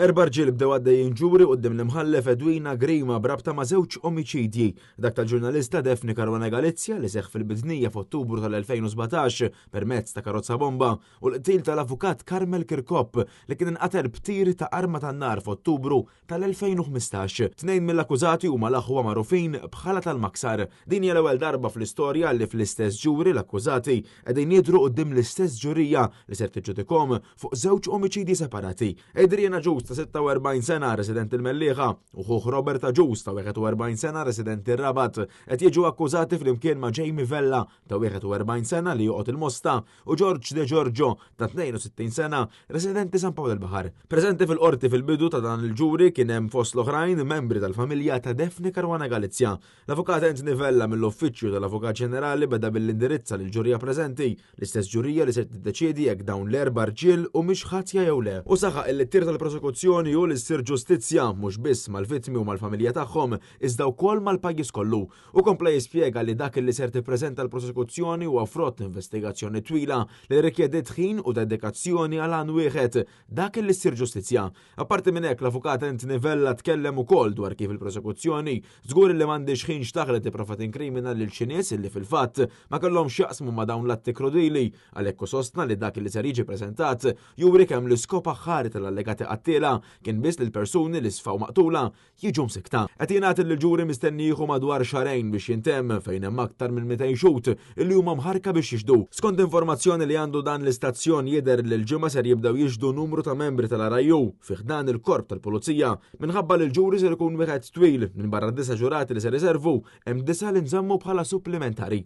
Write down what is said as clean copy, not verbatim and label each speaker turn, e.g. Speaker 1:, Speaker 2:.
Speaker 1: Erba' rġiel bdew għaddejjin ġuri quddiem l-Imħallef Edwina Grima b'rabta ma' żewġ omiċidji, dak tal-ġurnalista Daphne Caruana Galizia li seħħ fil-Bidnija f'Ottubru tal-2017 permezz ta' karozza bomba u l-qtil tal-Avukat Carmel Kirkop li kien inqatel b'tir ta' arma tan-nar f'Ottubru tal-2015. Tnejn mill-akkużati huma l-aħwa magħrufin bħala tal-Maksar. Din hija l-ewwel darba fl-istorja li fl-istess ġuri l-akkużati qegħdin jidhru quddiem l-istess ġurija li ser tiġġudikhom fuq żewġ omiċidji separati. Adrian Agius ta' 46 sena, residenti l-Mellieħa, u ħuh Robert Agius ta' 41 sena, residenti r-Rabat, qed jiġu akkużati flimkien ma' Jamie Vella ta' 41 sena li joqgħod il-Mosta u George De Giorgio ta' 62 sena, residenti San Pawl il-Baħar. Preżenti fil-qorti fil-bidu ta' dan il-ġuri kien hemm fost l-oħrajn membri tal-familja ta' Daphne Caruana Galizia. L-Avukat Anthony Vella mill-Uffiċċju tal-Avukat Ġenerali beda billi indirizza lill-ġurija preżenti, l-istess ġurija li se tiddeċiedi jekk dawn l-erba' rġiel humiex ħatja jew le. Hu saħaq illi t-tir tal-prosekuzzjoni hu li ssir ġustizzja mhux biss mal-vittmi u mal-familja tagħhom iżda wkoll mal-pajjiż kollu. Hu kompla jispjega li dak li ser tippreżenta l-prosekuzzjoni huwa frott investigazzjoni twila li rrikjediet ħin u dedikazzjoni għal għan wieħed, dak li ssir ġustizzja. Apparti minn hekk, l-Avukat Anthony Vella tkellem ukoll dwar kif il-prosekuzzjoni żgur li m'għandhiex ħin x'taħli tipprova tinkrimina lil xi nies li fil-fatt ma kellhomx x'jaqsmu ma' dawn l-atti krudili, għalhekk hu sostna li dak li ser jiġi preżentat juri kemm l-iskop aħħari tal-allegati qattiela kien biss li l-persuni li sfaw maqtula jiġu msikkta. Qed jingħad li l-ġuri mistenni jieħu madwar xahrejn biex jintemm fejn hemm aktar minn 200 xhud illi huma mħarrka biex jixhdu. Skont informazzjoni li għandu dan l-istazzjon jidher li l-Ġimgħa ser jibdew jixhdu numru ta' membri tal-RIU fi ħdan il-Korp tal-Pulizija minħabba li l-ġuri ser ikun wieħed twil minbarra disa' ġurati li ser iservu hemm disa' li nżammu bħala supplimentari.